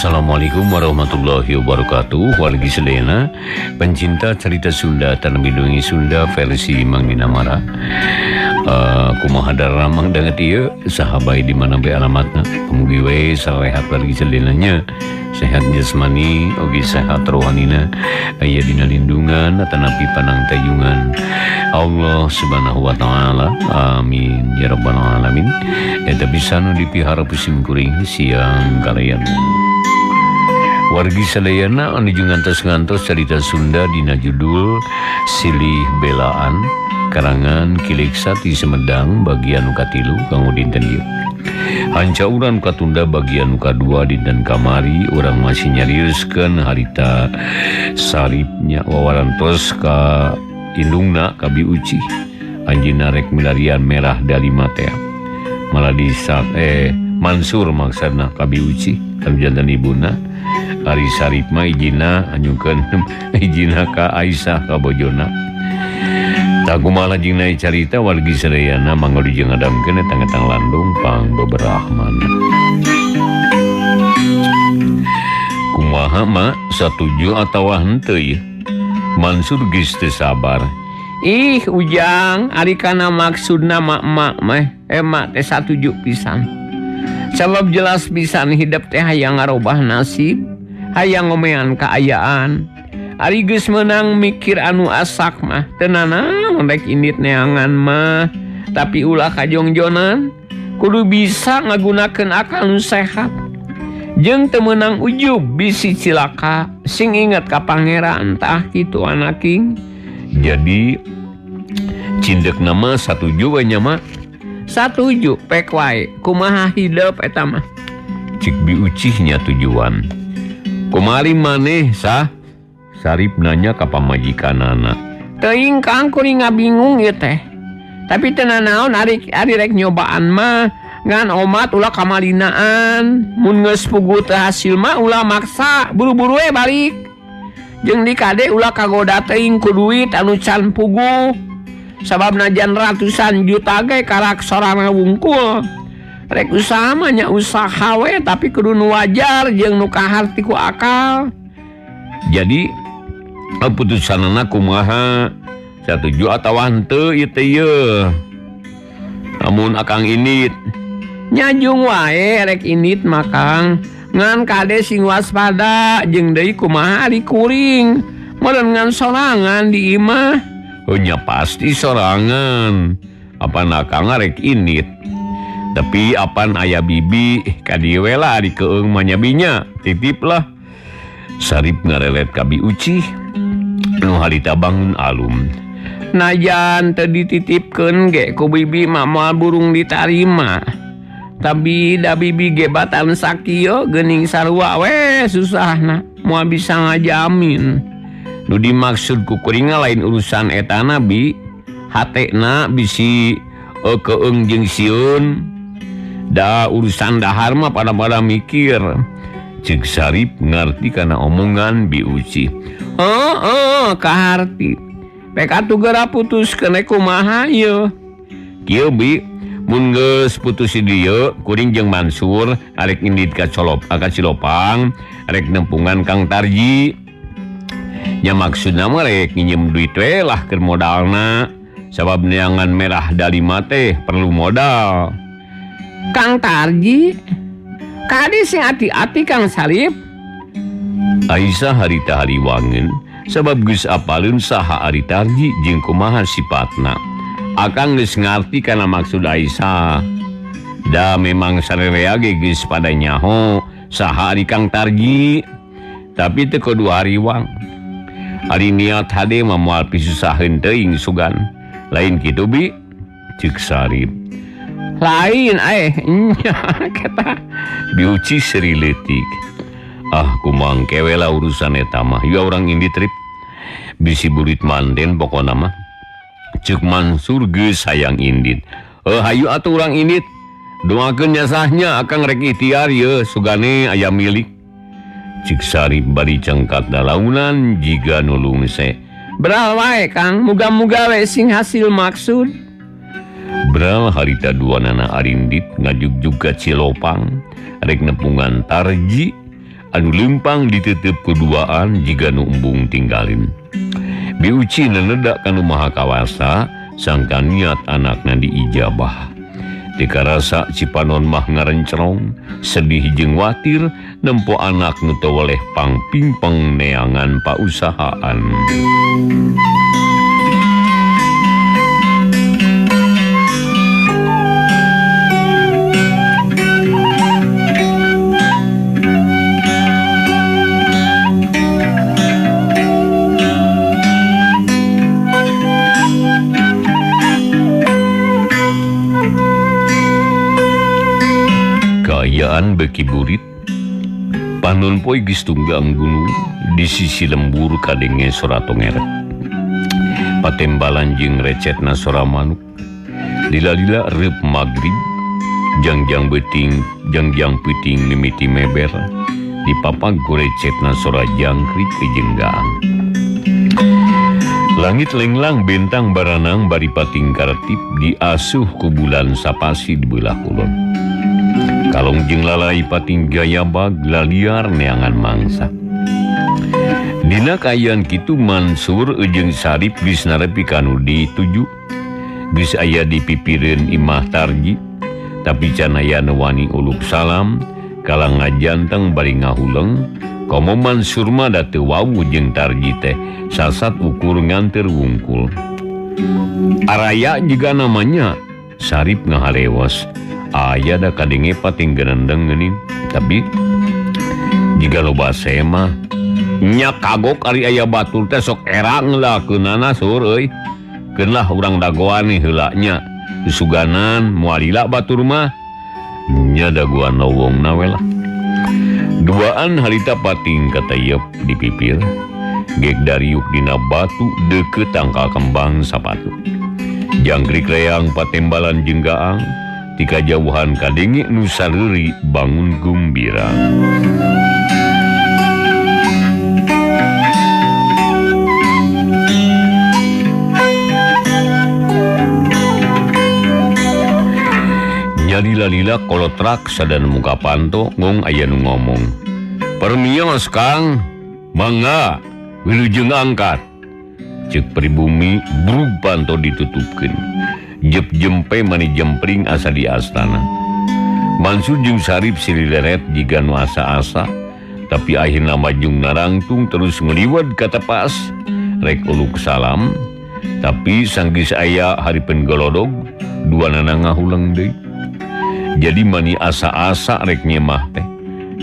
Assalamualaikum warahmatullahi wabarakatuh. Wargi sedayana pencinta cerita Sunda tanami dongeng Sunda versi Mang Dinamara. Kumaha daramang danget ieu saha bae di mana bae alamatna. Mugi we sarehat wargi sadayana nya. Sehat jasmani oge sehat rohanina. Aya dina lindungan atanapi panangtayungan Allah Subhanahu wa taala. Amin ya rabbal alamin. Eta bisa nu dipihara pusim kuring siang kalayan. Wargi sadayana anu ngantos-ngantos carita Sunda dina judul Silih Belaan karangan Kilik Sati Sumedang bagian nu katilu kanggo dinten ieu. Hanca urang katunda bagian nu kadua dinten kamari urang masih nyarioskeun harita Saripnya wawarantos ka indungna ka Bi Uci. Anjeunna rek milarian merah dalima teh. Malah disak Mansur maksudna ka Bi Uci anu jantan ibuna. Ari Sarip mah ijina anyungkeun ijina ka Aisyah ka bojona. Tah kumaha lajengna carita wargi sadayana mangga dijeng ngadamkeun eta ngetang landung pang beberahman. Kumaha ma satuju atawa henteu ieu? Mansur geus teu sabar. Ih Ujang, ari kana maksudna mak-mak mah emak teh satuju pisan. Sabab jelas pisan hidup teh hayang ngarobah nasib, hayang ngomean kaayaan. Ari geus meunang mikir anu asak mah teu nanaon rek indit neangan mah, tapi ulah kajongjonan, kudu bisa ngagunakeun akal nu sehat. Jeung teu meunang ujub bisi cilaka, sing inget ka pangeran tah kitu anaking. Jadi cindek nama satuju we nya mah. Satuju pek wae, kumaha hidup eta mah. Cik Bi Ucih nya tujuan. Kumari maneh sah? Sarip nanya ka pamajikanana. Teuing Kang kuring ngabingung ieu teh. Tapi teu nanaon ari rek nyobaan mah ngan omat ulah kamalinaan. Mun geus puguh teu hasil mah ulah maksa, buru-buru we balik. Jeung di kade ulah kagoda teuing ku duit anu can puguh. Sabab najan ratusan juta ge karak sorana wungkul. Rek usaha mah nya usaha we tapi kudu nu wajar jeung nu kaharti ku akal. Jadi keputusanana kumaha? Satuju atawa henteu ieu teh ieu? Lamun akang indit nyajung wae rek indit mah Kang. Ngan kade sing waspada jeung deui kumaha ari kuring. Meureun ngan sorangan di imah. Oh nya pasti sorangan. Apan akang rek indit. Tapi apan aya bibi ka dieu we lah ari keung mah nya binya titip lah. Sarip ngarelet ka Bi Uci nu harita bangun alum. Najan teu dititipkeun ge ku bibi mah moal burung ditarima. Tapi da bibi ge batan sakieu geuning sarua we susahna moal bisa ngajamin. Nu dimaksud ku kuring lain urusan etana bi, hatena bisi keung jeung sieun. Da urusan dahar mah pada-pada mikir. Cek Sarip ngarti kana omongan Bi Uci. Heeh, kaharti. Pek atuh geura putuskeun kumaha ieu? Kieu Bi, mun geus putus di dieu kuring jeung Mansur arek indit ka Colop, ka Cilopang, arek nempungan Kang Tarji. Nya maksudna mah rek nginjem duit we lah keur modalna. Sabab neangan merah dalima teh perlu modal. Kang Tarji kadi sing ati-ati Kang Sarip. Aisyah harita hariwangen sabab geus apaleun saha ari Tarji jeung kumaha sipatna. Akang geus ngarti kana maksud Aisyah. Da memang sarerea ge geus pada nyaho saha ari Kang Tarji. Tapi teu kudu hariwang. Ari niat hade mah moal pisusaheun teuing sugan. Lain kitu Bi? Ceuk Sarip. Lain nya kata Bi Uci seri leutik. Ah kumang kewe lah urusan eta mah. Ya urang indi trip. Bisi burit manten pokona mah. Ceuk Mansur geus hayang indit. Hayu atuh urang indit. Doakeun jasahnya akang rek ikhtiar ye sugane aya milik. Cik Sarip bari cengkat dalaunan jiga nu lungse. Beral wae Kang, muga-muga we sing hasil maksud. Beral harita dua nana arindit ngajugjug ka Cilopang rek nepungan Tarji. Anu lempang ditutup kuduaan jiga nu embung tinggalin. Biuci nenedak kanu maha kawasa sangka niat anakna diijabah. Dikarasa Cipanon mah ngarencerong, sedih jeung watir nempo anak nu teu weleh pangpingpeng neangan pausahaan. Kaayaan beki burit, panon poe geus tunggang gunung di sisi lembur kadenge sora tongeret. Patembalan jeung recetna sora manuk. Lila-lila reup magrib, jangjang beuting, jangjang peuting mimiti meber, dipapag ku recetna sora jangkrik jeung gaang. Langit lenglang bentang baranang bari pating kartip diasuh ku bulan sapasi di beulah kulon. Kalong jeung lalai pating gayabag laliar neangan mangsa. Dina kaayaan kitu Mansur jeung Sarip geus narepi kanu dituju. Geus aya di pipireun imah Tarji, tapi can aya nu wani uluk salam, kalah ngajanteng bari ngahuleng. Komo Mansur mah da teu wawuh jeung Tarji teh sasat ukur nganteur wungkul. Araya juga namanya Sarip ngaharewos. Aya da kadenge pating gerendeng geuning, tapi jiga loba sema nya kagok ari aya batur teh sok erang lah keunana sur euy. Keun lah urang dagoan heula nya. Suganan moal lila batur mah nya dagoan lowongna we lah. Duaan harita pating katayep di pipir, gek dariuk dina batu deukeut tangkal kembang sapatu. Jangkrik reang patembalan jeung gaang. Tika jauhan kadenge nu sareuri bangun gumbira. Nyalila-lila kolotrak sadan muka panto ngong aya nu ngomong. Permios Kang, mangga wilujeng angkat. Ceuk pribumi brug panto ditutupkeun. Jep jempe mani jempring asa di astana. Mansur jeung Sarip silileret jiga nu asa-asa, tapi akhirna majung narangtung terus ngeliwat ka tepas rek uluk salam, tapi sanggeus aya hareupeun golodog duanana ngahuleng deui. Jadi mani asa-asa rek nyemah teh.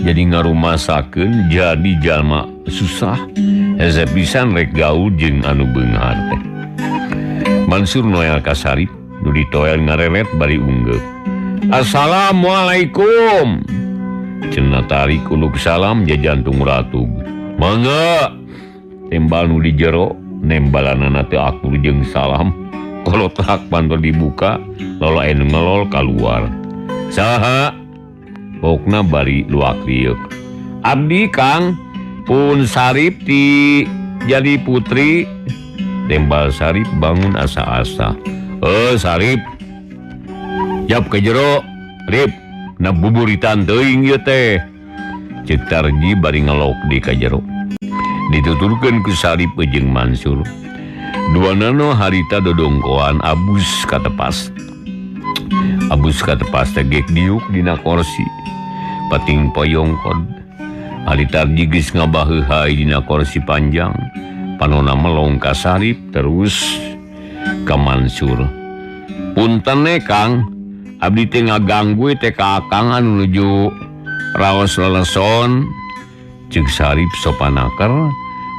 Jadi ngarumasakeun jadi jalma susah. Hese pisan rek gaul jeung anu beunghar teh. Mansur noel ka Sarip nu ditoel ngareret bari unggeuh. Assalamualaikum. Cenah tarik uluk salam jajantung ratug. Mangga. Tembal nu di jero nembalanana teu akur jeung salam. Kolotak panto dibuka lolo anu ngelol kaluar. Saha? Pokna bari luak rieuk. Abdi Kang pun Sarip ti jadi putri. Tembal Sarip bangun asa-asa. Sarip. Jap ke jero, Rip. Na buburitan teuing ieu teh. Ceuk Tarji bari ngelok di ka jero. Dituturkeun ku Sarip jeung Mansur. Duanana harita dodongkoan abus katepas. Abus katepas teh gek diuk dina korsi. Pating poyongkod. Ari Tarji geus ngabaheuhai dina korsi panjang. Panona melong ka Sarip terus ka Mansur. Punten Kang, abdi teh ngaganggu teh ka Akang anu nuju raos leleson. Ceuk Sarip sopanaker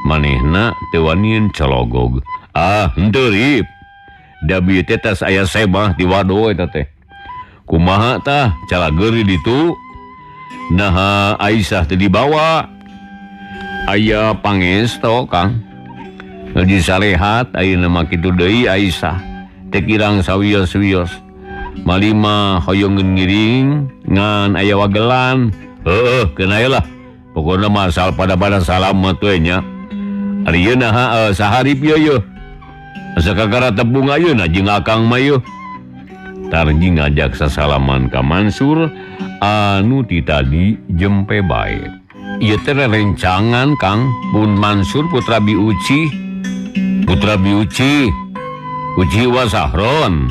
manehna teu wanian cologog. Ah, henteu Rip. Da bieu teh tas aya sebah di wado eta teh. Kumaha tah calageuri ditu? Naha Aisyah teh dibawa. Aya pangesto Kang. Nuju sarehat ayeuna mah kitu deui Aisyah. Teh kirang sawios-wios. Malima hoyong ngiring ngan aya wagelan. Heueuh keun aya lah. Pokona mah asal pada-pada salam mah teh nya. Ari ieu naha saharip ieu yeuh. Asa kakara tepung ayeuna jeung Akang mah yeuh. Tarji ngajak sasalaman ka Mansur anu ti tadi jempe bae. Ieu teh rencangan Kang Bun Mansur putra Biuci. Putra Biuci. Uci Wasahron.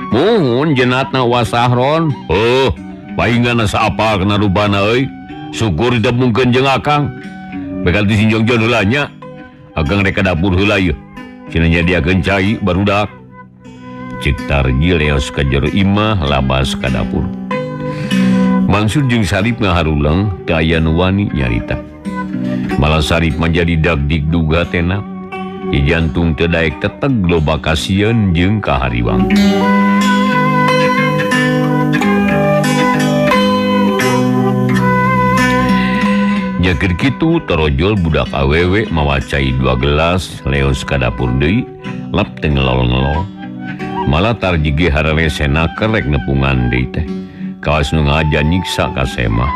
Muhun jenatna Wasahron. Oh, paingan asa apal kana rubana euy. Syukur ditepungkeun jeung Akang. Bekal di sinjong-jong heula nya. Akang rek ka dapur heula ieu. Cenah nyadiakeun cai barudak. Cek Tarji leos ka jero imah labas ka dapur. Mansur jeung Sarip ngaharulang teu aya nu wani nyarita. Malah Sarip manjadi dagdig duga tena. Di jantung teu daek teteg loba kasieun jeung kahariwang. Jakir kitu torojol budak awewe mawa cai 2 gelas leos ka dapur deui lap teu ngelol-ngelol. Malah Tarji ge harelesena kerek nepungan deui teh. Kawas nu ngaja nyiksa ka semah.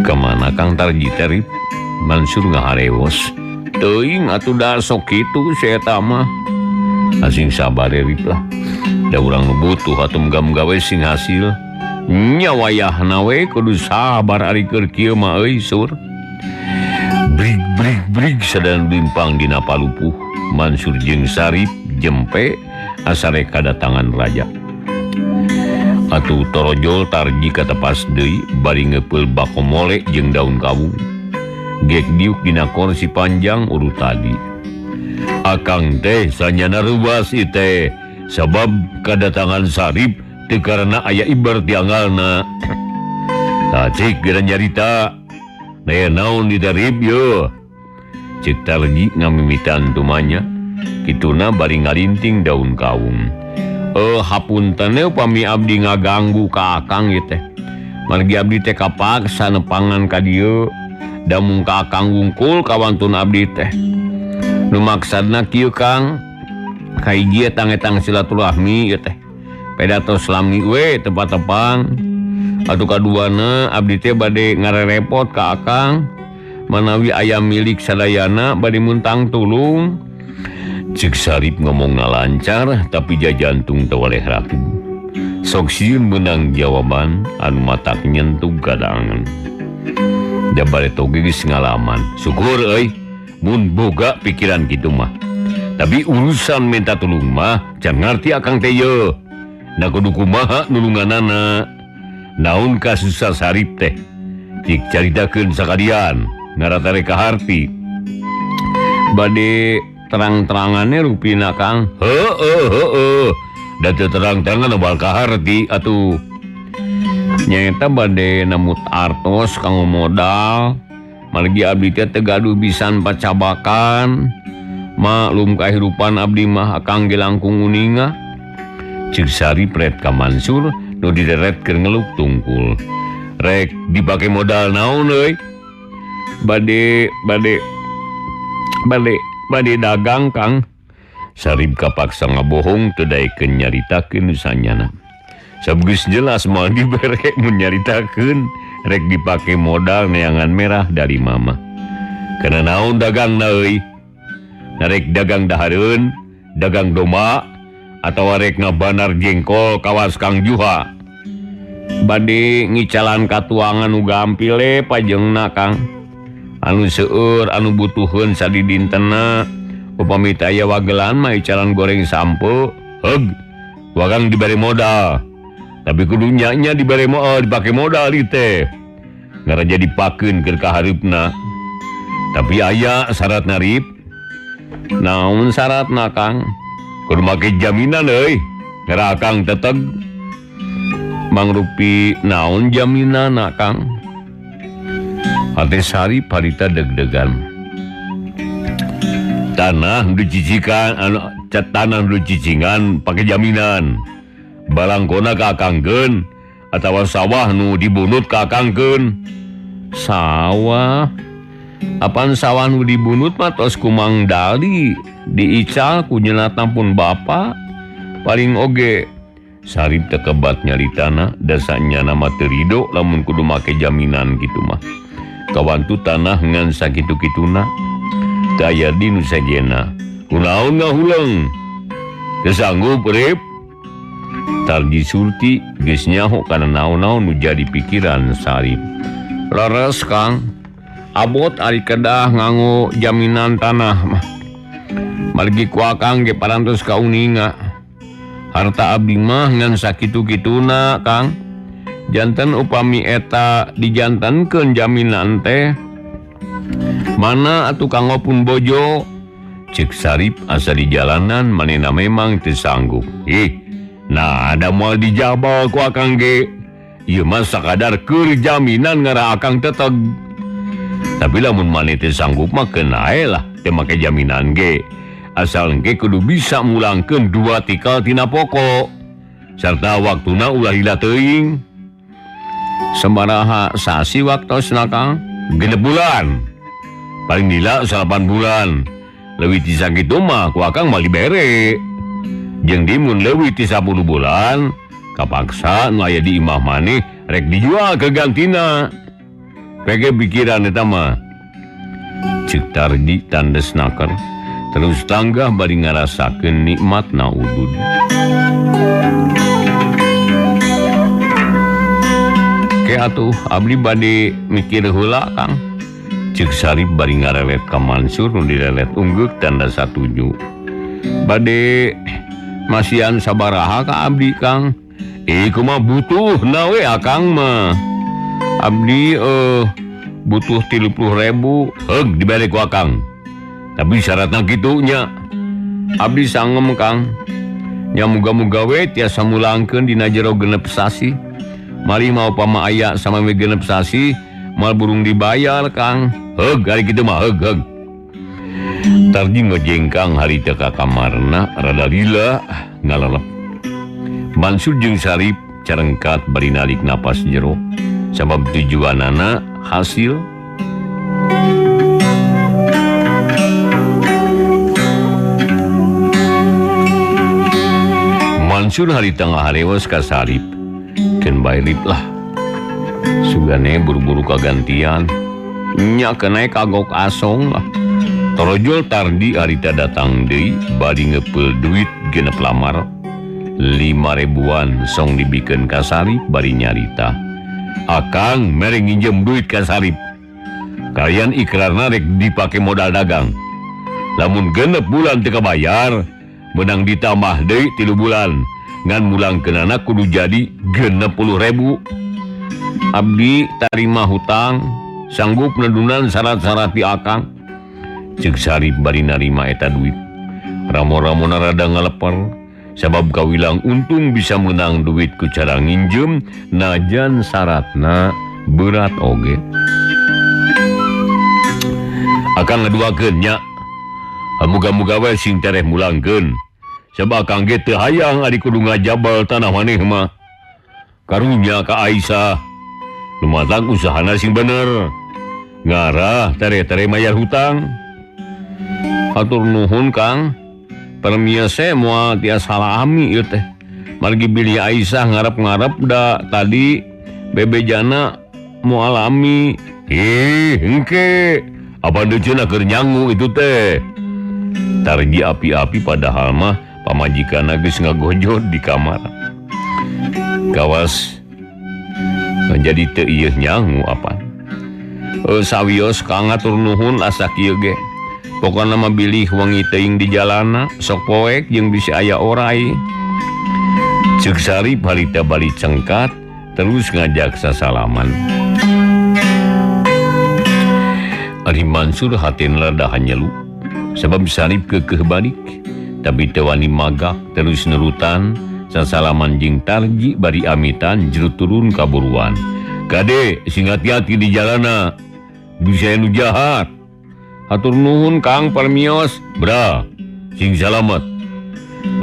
Kamana Kang Tarji teh Rip? Mansur ngaharewos. Teuing atuh da sok kitu si eta mah. Asing sabar Rip lah. Da urang nu butuh atuh muga-muga we sing hasil. Nya wayahna we kudu sabar ari keur kieu mah euy sur. Brig brig brig sadan limpang dina palupuh. Mansur jeung Sarip jempe asare kadatangan raja. Atuh torojol Tarji katepas deui bari ngepeul bakomole jeung daun kawung. Gek diuk dina kursi panjang urut tadi. Akang teh sanyana reuwas ieu teh sabab kadatangan Sarip teu karena aya ibar tiangalna. Tah cik geura nyarita. Naya naon ditarip ye. Cek Tarji ngamimitan tumanya. Kituna bari ngalinting daun kawung. Hapunten upami abdi ngaganggu ka Akang ieu teh. Margi abdi teh kapaksa nepangan ka dieu. Da mung ka Akang wungkul kawantun abdi teh. Nu maksadna kieu Kang. Kahiji etang-etang silaturahmi ieu teh. Peda tos lami we tepat-tepang. Atuh kaduana abdi teh bade ngarerepot ka Akang. Manawi aya milik sadayana bade muntang tulung. Cek Sarip ngomongna lancar tapi jajantung teu waleh ratug. Sok sieun meunang jawaban anu matak nyentuh kadangan. Da bareto ge geus ngalaman. Syukur euy mun boga pikiran kitu mah. Tapi urusan minta tulung mah can ngarti Akang teh ye. Na kudu kumaha nulunganana. Naon kasusah Sarip teh? Cik caritakeun sakalian ngaratare kaharti. Bade terang-terangannya rupina Kang. Heeh heeh. Da teu terang-terangan bal kaharti atuh. Nyaeta bade namut artos kanggo modal. Margi abdi teh teu gaduh pisan pacabakan. Maklum kahirupan abdi mah Akang ge langkung uninga. Cek Sarip ret ka Mansur nu dideret keur ngeluk tungkul. Rek dipake modal naon euy? Bade bade bade bade dagang Kang. Sarip kapaksa ngabohong teu daekeun nyaritakeun sanyana. Sabgeus jelas moal dibere mun nyaritakeun rek dipake modal neangan merah dari mama. Kana naon dagangna euy? Narek dagang dahareun, dagang domba atawa rek ngabanar jengkol kawas Kang Juha. Bade ngicalan katuangan nu gampile pajengna Kang. Anu seueur anu butuheun sadidintena. Upami teh aya wagelan mah icalan goreng sampo, heug. Wagang dibere modal. Tapi kudu nya dibere modal, dipake modal ieu teh. Ngaraja dipakeun keur kahareupna. Tapi aya syaratna Rip. Naon syaratna Kang? Kudu make jaminan euy. Ngara Akang teteg. Mangrupi naon jaminanna Kang? Hate Sarip harita deg-degan. Tanah nu dicicikan anu tanah nu cicingan pake jaminan. Balangkona ka Akangkeun atawa sawah nu dibunut ka Akangkeun. Sawah Apaan sawah nu dibunut mah tos kumang dali diical ku nyeunatna pun bapa paling oge. Sarip teu kebat nyaritana dasanya nama teu rido lamun kudu make jaminan kitu mah. Kawantu tanah ngan sakitu-kituna. Teu aya di nu sajena. Kunaon ngahuleng? Teu sanggup Rip. Tarji Surti geus nyaho kana naon-naon nu jadi pikiran Sarip. Leres Kang. Abot ari kedah nganggo jaminan tanah mah. Margi ku akang ge parantos kauninga. Harta abdi mah ngan sakitu-kituna Kang. Janten upami eta dijantenkeun jaminan teh mana atuh kanggo pun bojo. Cek Sarip asa di jalanan manehna memang teu sanggup. Ih, nah ada moal dijabal ku akang ge. Ieu mah sakadar keur jaminan ngara akang teteg. Tapi lamun maneh teu sanggup mah keun ae lah teu make jaminan ge. Asal engke kudu bisa mulangkeun 2 tikal tina pokok. Sarta waktuna ulah lila teuing. Sabaraha sasi waktosna Kang? 6 bulan. Paling lila 8 bulan. Leuwih ti sakitu mah ku akang mah dibere. Jeung dimun leuwih ti 10 bulan, kapaksa nu aya di imah maneh rek dijual ke gantina. Peke pikiran eta mah. Ceuk Tarji tandes naker, terus tanggah bari ngarasakeun nikmatna udud. Ke atuh abdi bade mikir heula Kang. Ceuk Sarip bari ngarelet ka Mansur nu direlet unggeuk tanda satuju. Bade masihan sabaraha ka abdi Kang? Kumaha butuh na we akang mah. Abdi butuh 30.000. Heug dibere ku akang. Tapi syaratna kitu nya. Abdi sangem Kang. Nya muga-muga we tiasa mulangkeun dina jero 6 sasi. Mari mau pama aya samami 6 sasi mal burung dibayar Kang. Heug ari kitu mah heug heug. Tarji ngejengkang harita ka kamarna rada lila ngalalep. Mansur jeung Sarip carengkat bari nalik napas jero sabab tujuanana hasil. Mansur harita ngaharewos ka Sarip. Keun bae lip lah. Sugane buru-buru kagantian. Nya kenae kagok asong lah. Torojol Tardi harita datang deui bari ngepeul duit 6 lamar. 5.000-an song dibikeun ka Sarip bari nyarita. Akang mere nginjem duit ka Sarip. Kalian ikrarna rek dipake modal dagang. Lamun 6 bulan teu kabayar, menang ditambah deui 3 bulan. Ngan mulangkeunana kudu jadi 60.000. Abdi tarima hutang, sanggup nedunan syarat-syarat di akang. Ceuk Sarip bari narima eta duit. Ramo-ramona rada ngaleper, sabab kawilang untung bisa menang duit ku cara nginjem najan syaratna berat oge. Akang ngaduakeun nya. Muga-muga we sing tereh mulangkeun. Sabab akang ge teu hayang ari kudu ngajabal tanah maneh mah. Karunya ka Aisyah. Lumatang usahana sing bener. Ngarah tere-tere mayar hutang. Hatur nuhun Kang. Permiasa moal tiasa salami ieu teh. Margi bilih Aisyah ngarep-ngarep da tadi bebejana moal alami. Ih, engke. Apa deui cenah keur nyangu itu teh. Tarji api-api padahal mah pamajikanna geus ngagojot di kamar. Kawas menjadi teu ieu nyangu apa. Sawios Kang atur nuhun asa kieu ge. Pokona mah bilih wengi teuing di jalana sok poek jeung bisi aya orai. Ceuk Sarip harita bari cengkat terus ngajak sasalaman. Ari Mansur hatena rada hanyelu sabab Sarip keukeuh balik tapi teu wani magak terus nerutan sasalaman jeung Tarji bari amitan jero turun ka buruan. Kade sing hati-hati di jalana bisa nu jahat. Hatur nuhun Kang permios. Bra sing salamet.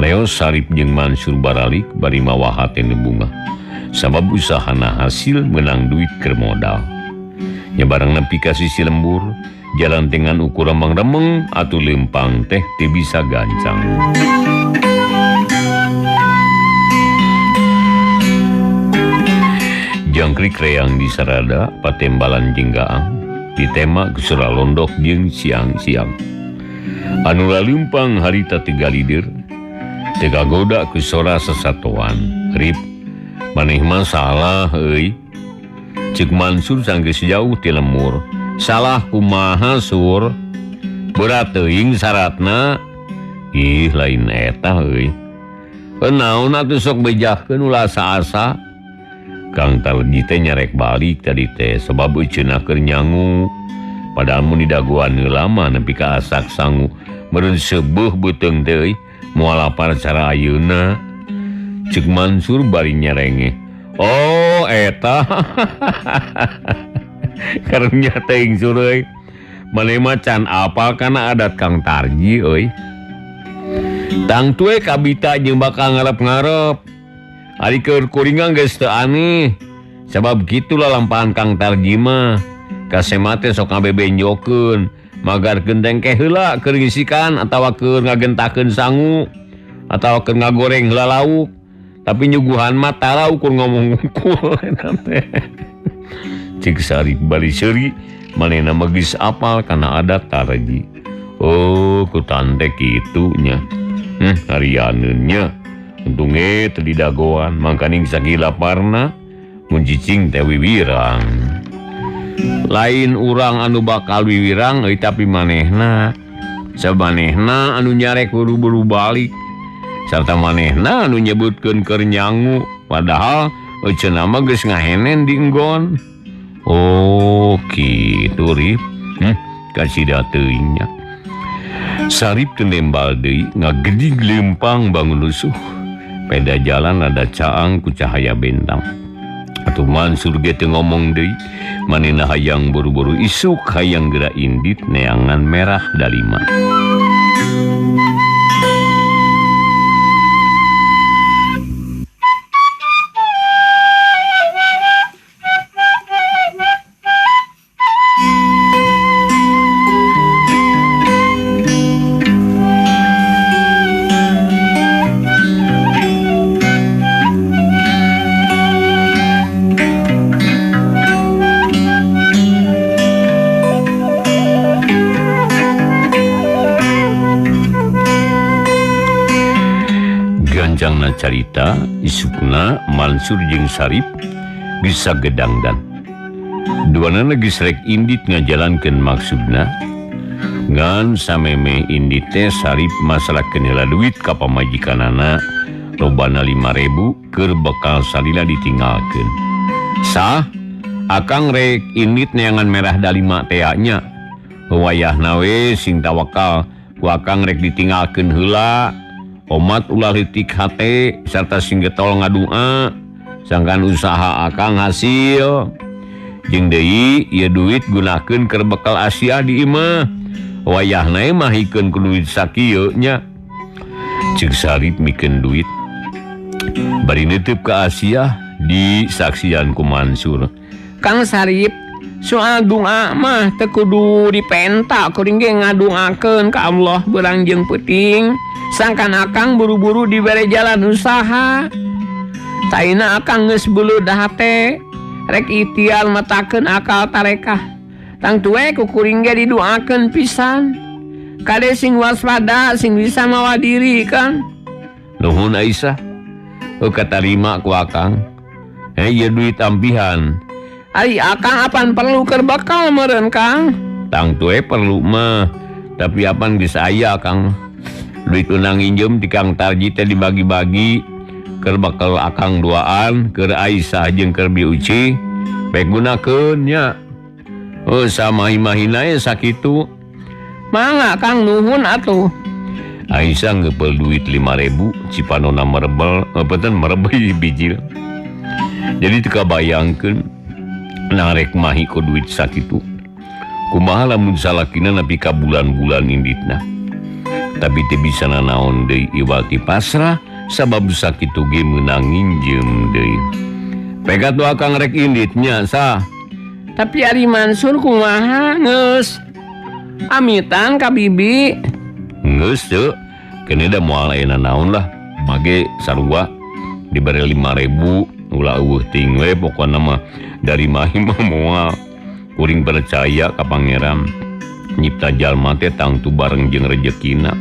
Leos Sarip jeung Mansur baralik bari mawa hatena bunga sabab usahana hasil menang duit keur modal. Nya barang nepi ka sisi lembur jalan dengan ukur remeng-remeng atuh lempang teh teu bisa gancang. Jangkrik reang di sarada patembalan jeung gaang ditema ku sora londok jeung siang-siang. Anu laleumpang harita teu galidir teu kagoda ku sora sasatoan. Rip maneh mah salah euy. Ceuk Mansur sanggeus jauh ti lemur Salah kumaha sur? Berat teuing syaratna. Ih lain eta euy. Naon atuh sok bejakeun ulah asa-asa. Kang Tarji teh nyarek balik tadi teh sebab euceuna keur nyangu. Padahal mun didagoan heula mah nepi ka asak sangu. Meureun seubeuh beuteung teh euy, moal lapar cara ayeuna. Ceuk Mansur bari nyerenge. Oh eta. Karunya teuing sur euy. Maneh mah can apal kana adat Kang Tarji euy. Tangtu kabita jeung bakal ngarep-ngarep. Ari keur kuringan geus teu aneh. Sabab kitu lalampahan Kang Tarji mah. Kasema teh sok ngabebenjokeun, magarkeun tengkeh heula keur ngisikan atawa keur ngagentakeun sangu atawa keur ngagoreng heula lauk. Tapi nyuguhan mah tara ukur ngomong ngukul eta teh. Cik Sarip bari seuri, manehna mah geus apal kana adat Tarji. Oh, ku tante kitu nya. Harianeun nya. Untung ge teu didagoan, mangkaning sakilaparna mun cicing teh wiwirang. Lain urang anu bakal wiwirang euy tapi manehna. Sabanehna anu nyarek buru-buru balik. Sarta manehna anu nyebutkeun keur nyangu, padahal euceuna mah geus ngahenen di enggon. Oh, kitu Rip. Kasida teuing nya. Sarip teu nembal deui ngagedig leumpang bangun lusuh. Peda jalan ada caang ku cahaya bentang. Atuh Mansur ge teu ngomong deui, manehna hayang buru-buru isuk hayang geura indit neangan merah dalima. Ganjangna carita isukna Mansur jeung Sarip bisa gedangdan. Duanana geus rek indit ngajalankeun maksudna. Ngan samemeh indit teh Sarip masrahkeun heula duit ka pamajikanana robana 5.000 keur bekal salila ditinggalkeun. Sah akang rek indit neangan merah dalima tea nya. Wayahna we sing tawakal ku akang rek ditinggalkeun heula. Omat ulah leutik hate serta sing getol ngadua sangkan usaha akang hasil. Jeung deui ieu duit gunakeun keur bekal Asia di imah. Wayahna mah hikeun ku duit sakieu nya. Ceuk Sarip mikeun duit bari nitip ka Asia di saksian ku Mansur. Kang Sarip, soal doa mah teu kudu dipenta, kuring ge ngadoakeun ka Allah beurang jeung peuting. Sangkan akang buru-buru dibere jalan usaha. Taina akang geus beuleuh hate, rek ikhtiar matakeun akal tarekah. Tangtu we ku kuring ge didoakeun pisan. Kade sing waspada, sing bisa mawa diri kan. Nuhun Aisyah. Oh katarima ku akang. Ieu duit ampihan. Ari akang apan perlu keur bekal meureun Kang? Tangtu we perlu mah, tapi apan geus aya Kang. Duit unang injem di Kang Tarji teh dibagi-bagi keur bekal akang duaan, keur Aisyah jeung keur Bi Uci, bae gunakeun nya. Oh sama imahina ye sakitu. Mangga Kang nuhun atuh. Aisyah ngeupel duit 5.000 cipanona merebel, beuteun merebel bijil. Jadi teu kabayangkeun narek mahi ku duit sakitu. Kumaha lamun salakina nepi ka bulan-bulan inditna. Tapi teu bisa nanaon deui iwal ti pasrah sabab sakitu ge meunang nginjem deui. Pegat doa akang rek inditnya sah. Tapi ari Mansur kumaha geus? Amitan ka bibi. Geus teu. Kene da moal aya nanaon lah. Mage sarua dibere 5.000 ulah eueuh ting we pokona mah dari mahi mah moal. Kuring percaya ka Pangeran nyipta jalma teh tangtu bareng jeung rejekina.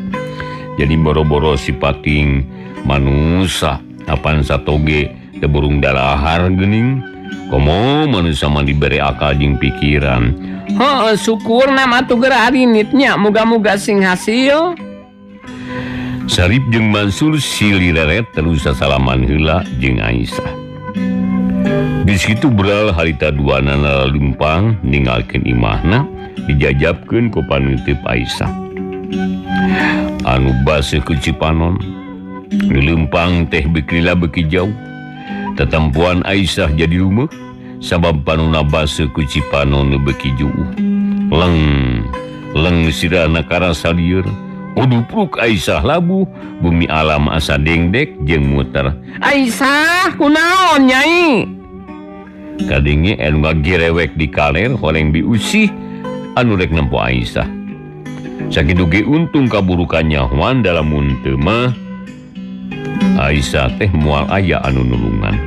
Jadi boro-boro sipating manusa apan satoge teu burung darahar geuning. Komo manusa mah dibere akal jeung pikiran. Heuh syukurna mah atuh geura arinitnya muga-muga sing hasil. Sarip jeung Mansur silih reret terus sasalaman heula jeung Aisyah. Geus kitu beral harita duanana leumpang ninggalkeun imahna dijajabkeun ku panuteup Aisyah. Anu baseuh ku Cipanon leumpang teh beuki lila beuki jauh. Tetempuan Aisyah jadi lumeuh sabab panonna baseuh ku Cipanon nu beuki juuh. Leng leng sirahna karasa lieur. Udupruk Aisyah labuh bumi alam asa dengdek jeung muter. Aisyah kunaon nyai? Kadenge anu ngagirewek di kaler horeng biusih anu rek nempo Aisyah. Sakitu ge untung kaburukan nyahoan dalam teu mah Aisyah teh moal aya anu nulungan.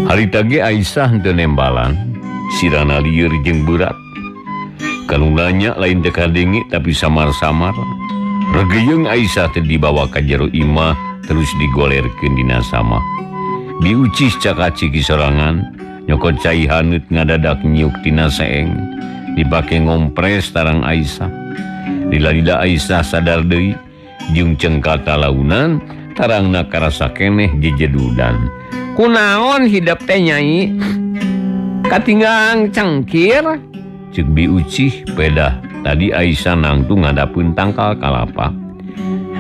Harita ge Aisyah henteu nembalan, sirana lieur jeung beurat. Kanu nanya lain teu kadenge tapi samar-samar. Regeyeung Aisyah teh dibawa ka jero imah terus digolerkeun dina sama. Diucis cakaciki sorangan, nyokot cai haneut ngadadak nyiuk tina seeng, dipake ngompres tarang Aisyah. Lila-lila Aisyah sadar deui jeung cengkata launan, tarangna karasa keneh jejedudan. Kunaon hidep teh nyai? Katinggang cengkir? Ceuk Bi Ucih pedah tadi Aisyah nangtung ngadapeun tangkal kalapa.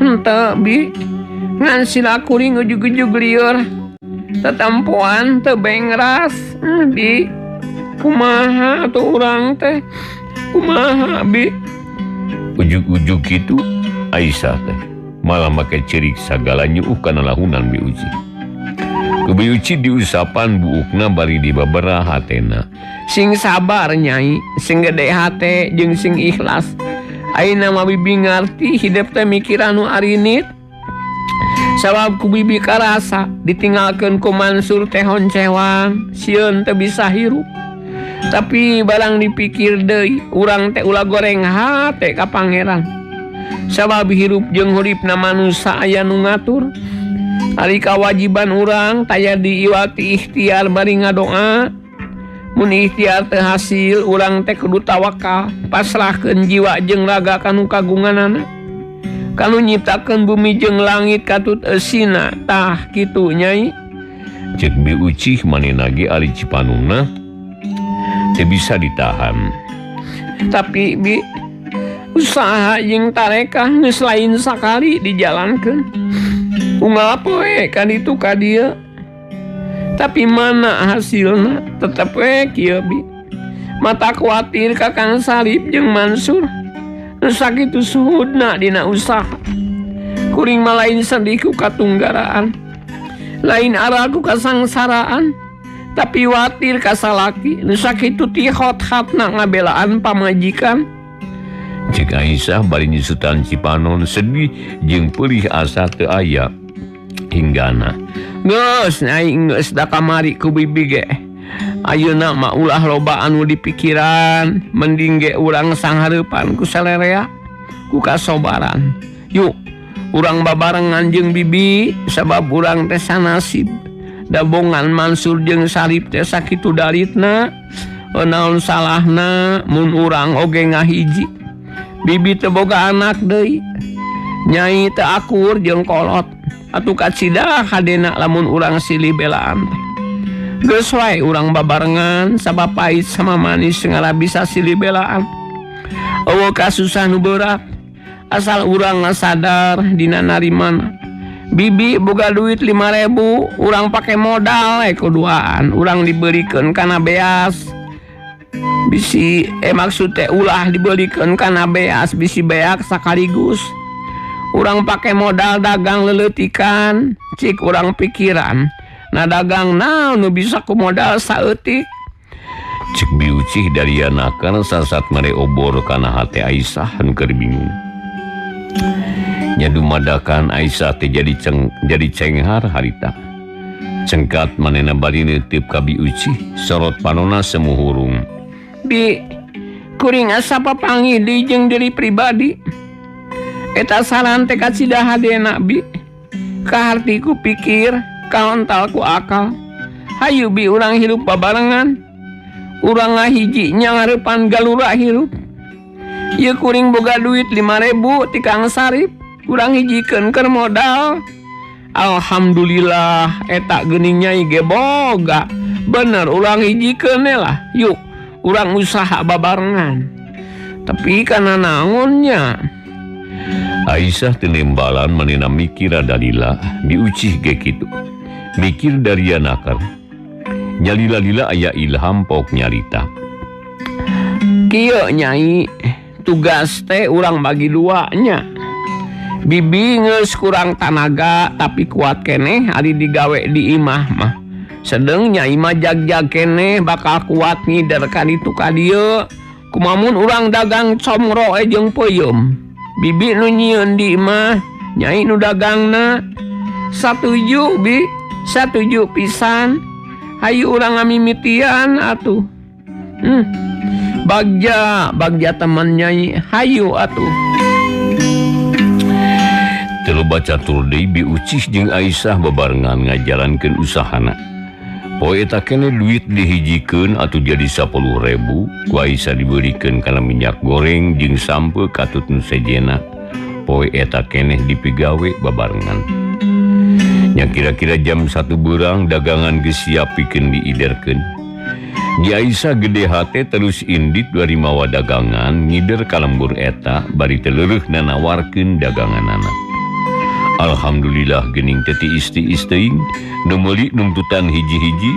Henteu Bi, ngan sila kuring ujug-ujug lieur. Tetempoan teu bengras Bi. Kumaha atuh urang teh? Kumaha Bi? Ujug-ujug kitu Aisyah teh malah make cerik sagala nyuuh kana lahunan Bi Ucih. Ku Bi Ucih diusapan buukna bari dibabera hatena. Sing sabar nyai, sing gede hate jeung sing ikhlas. Ayeuna mah bibi ngarti hidep teh mikiran nu arinit. Sabab ku bibi karasa ditinggalkeun ku Mansur teh honcewan, sieun teu bisa hirup. Tapi barang dipikir deui, urang teh ulah goreng hate ka pangeran. Sabab hirup jeung huripna manusa aya nu ngatur. Ari kawajiban urang taya diiwati ikhtiar bari ngadoa. Mun ikhtiar teu hasil, urang teh kudu tawakal, pasrahkeun jiwa jeung raga kanu kagunganana. Kanu nyiptakeun bumi jeung langit katut eusina, tah kitu nyai. Ceuk Bi Ucih manehna ge ari Cipanungna teu bisa ditahan. Tapi Bi, usaha jeung tarekah geus lain sakali dijalankeun. Unggal poe ka ditu ka dieu. Tapi mana hasilna? Tetep we kieu Bi. Mata kuatir ka Kang Sarip jeung Mansur. Nu sakitu suhudna dina usaha. Kuring mah lain sedih ku katunggaraan. Lain aral ku kasangsaraan. Tapi watir ka salaki nu sakitu tihot-hatna ngabelaan pamajikan. Cek Aisyah bari nyusutan Cipanon sedih jeung peulih asa teu aya hinggana. Geus nyai geus da kamari ku bibi ge. Ayeuna mah ulah loba anu dipikiran, mending ge urang sanghareupan ku salerea, ku kasobaran. Yuk, urang babarengan jeung bibi sabab urang teh sanasib. Dabongan Mansur jeung Sarip teh sakitu daritna, naon salahna mun urang oge ngahiji. Bibi teu boga anak deui. Nyai teu akur jeung kolot. Atuh kacida hadena lamun urang silih belaan teh. Geus wae urang babarengan sabab pahit sama manis ngala bisa silih belaan. Eueuh kasusah nu berat asal urang sadar dina narimana. Bibi boga duit 5.000, urang pake modal kuduaan, urang dibelikeun kana beas. Bisi maksud teh ulah dibelikeun kana beas bisi beak sakaligus. Urang pake modal dagang leleutikan, cik urang pikiran. Nah dagang naon nu bisa ku modal saeutik. Cek Bi Ucih darianakan sasat mere obor kana hate Aisyah nu keur bingung. Nya dumadakan Aisyah teh jadi cenghar harita. Cengkat manehna bari neuteup ka Bi Ucih, sorot panona semu hurung. Bi, kuring asa papanggih deui jeung diri pribadi. Eta saran teh kacida hadena Bi. Kaharti ku pikir, kaontal ku akal. Hayu Bi urang hirup babarengan. Urang ngahiji nya ngarepan galura hirup. Ieu kuring boga duit 5.000 ti Kang Sarip, urang hijikeun keur modal. Alhamdulillah eta geuning nyai ge boga. Bener urang hijikeun lah. Yuk, urang usaha babarengan. Tapi kana naonnya? Aisyah tenembalan manena mikir dalila diucih ge kitu. Mikir dari nakar. Nyalila-lila aya ilham pok nyarita. Kieu nyai, tugas teh urang bagi dua nya. Bibi geus kurang tanaga tapi kuat keneh ari digawe di imah mah. Sedeng nyai mah jag-jag keneh bakal kuat ngider ka ditu ka dieu. Kumamun urang dagang comro jeung peuyeum. Bibi nu nyieun di imah, nyai nu dagangna. Satuju bi, satuju pisan. Hayu urang ngamimitian atuh. Bagja, bagja teman nyai, hayu atuh. Teu loba catur deui Bi Ucih jeung Aisyah babarengan ngajalankeun usahana. Poe eta keneh duit dihijikeun atuh jadi 10.000, ku Aisyah dibeulikeun kana minyak goreng jeung sampe katut nu sejena. Poe eta keneh dipigawe babarengan. Nya kira-kira jam 1 beurang dagangan geus siap pikeun diiderkeun. Di Aisyah gede hate terus indit dari mawa dagangan ngider ka lembur eta bari teu leureihna nawarkeun daganganana. Alhamdulillah geuning teh tiis-tiis teuing nu meuli nungtutan hiji-hiji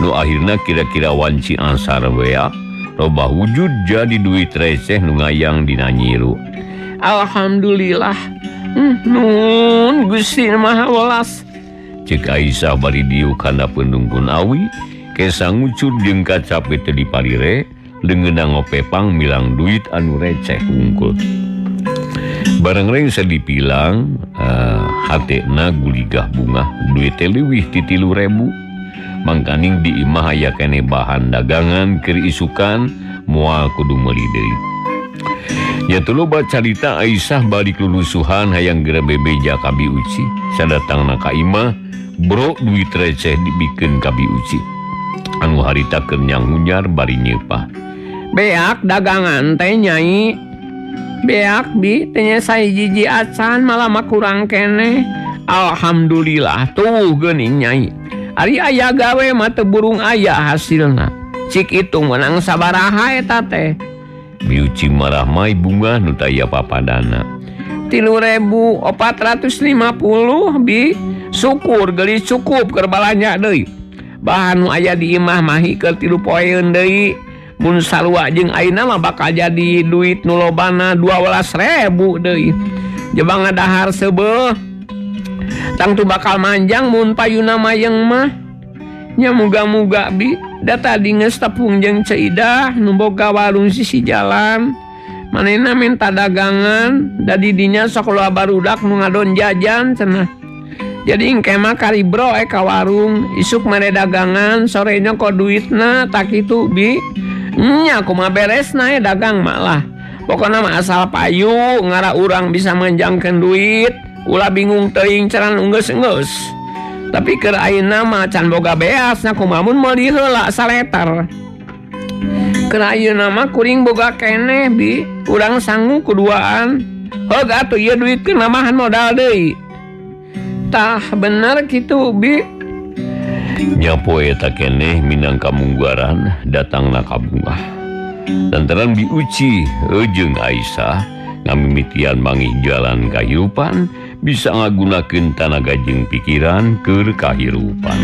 nu akhirna kira-kira wanci ansar wea robah wujud jadi duit receh nu ngayang dina nyiru. Alhamdulillah. Nun Gusti Maha Welas. Cek Aisyah bari diuk kana peundungkun awi kesa ngucur jeung kacape teu dipalire leungeunna ngopepang milang duit anu receh hungkul. Barang rengse dipilang hatena guligah bungah duit teh leuwih ti 3.000. Mangkaning di imah aya keneh bahan dagangan keur isukan moal kudu meuli deui. Nya teu loba carita Aisyah balik lulusuhan hayang geura bebeja ka Bi Uci. Sadatangna ka imah bro duit receh dibikeun ka Bi Uci. Anu harita keur nyanghunyar bari nyeupah. Beak dagangan teh nyai. Beak bi teh nya sahiji acan malah mah kurang keneh. Alhamdulillah tuh geuning nyai. Ari aya gawe mah teu burung aya hasilna. Cik hitung menang sabaraha eta teh. Bi Uci marah mai bunga nu taya papadana. 3.450 bi. Syukur geulis cukup keur balanja deui. Bahan nu aya di imah mah keur 3 poeun deui. Mun sarua jeung ayeuna mah bakal jadi duit nu lobana 12.000 deui. Jebang ngadahar seubeuh. Tangtu bakal manjang mun payuna mayeng mah. Nya muga-muga bi da tadi geus tepung jeung Ceu Idah nu boga warung sisi jalan. Manehna minta dagangan da di dinya sok loba barudak nu ngadon jajan cenah. Jadi engke mah karibro ka warung isuk mere dagangan sorenya kok duitna tak kitu bi. Nya kumaha beresna dagang mah lah. Pokona mah asal payu ngara urang bisa manjangkeun duit ulah bingung teuing caran unggeus-unggeus. Tapi keur ayeuna mah can boga beasna kumaha mun meuli heula saleter. Keur ayeuna mah kuring boga keneh bi, urang sangu kuduaan. Heug atuh ieu duit keur nambahan modal deui. Tah bener kitu bi. Nya poe eta keneh minangka munggaran datangna ka bungah. Lantaran Bi Uci jeung Aisyah ngamimitian mangih jalan kahirupan bisa ngagunakeun tanaga jeung pikiran keur kahirupan.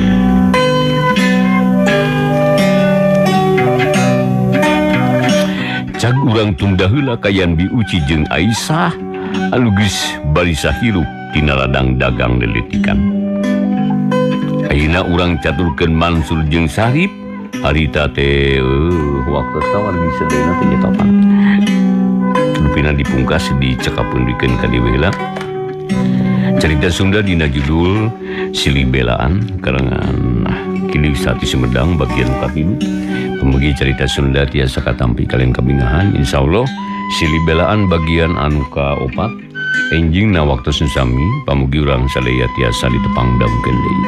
Cag urang tunda heula kayan Bi Uci jeung Aisyah anu geus barisa hirup tina ladang dagang leletikan. Ayeuna urang caturkeun Mansur jeung Sarip harita teh waktu tawar bisa deuna teh nyetopan. Rupina dipungkas dicekapkeun dikeun ka dieu heula. Cerita Sunda dina judul Silih Belaan karangan Kilik Sati Sumedang bagian 4. Pemugi cerita Sunda tiasa katampi kalian kabingahan. Insyaallah Silih Belaan bagian anu ka-4 Enjing na waktu sami pamugi urang sadaya tiasa ditepang daungkeun deui.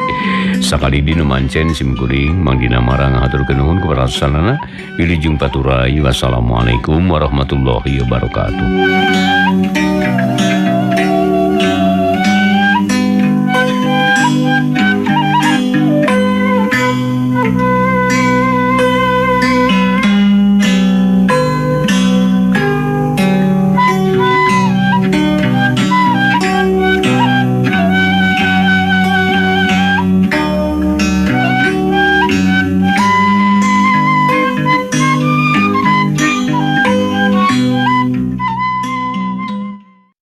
Sakali dina mancen sim kuring Mang Dina Mara ngahaturkeun nuhun kepada wilujeng paturai. Wassalamualaikum warahmatullahi wabarakatuh.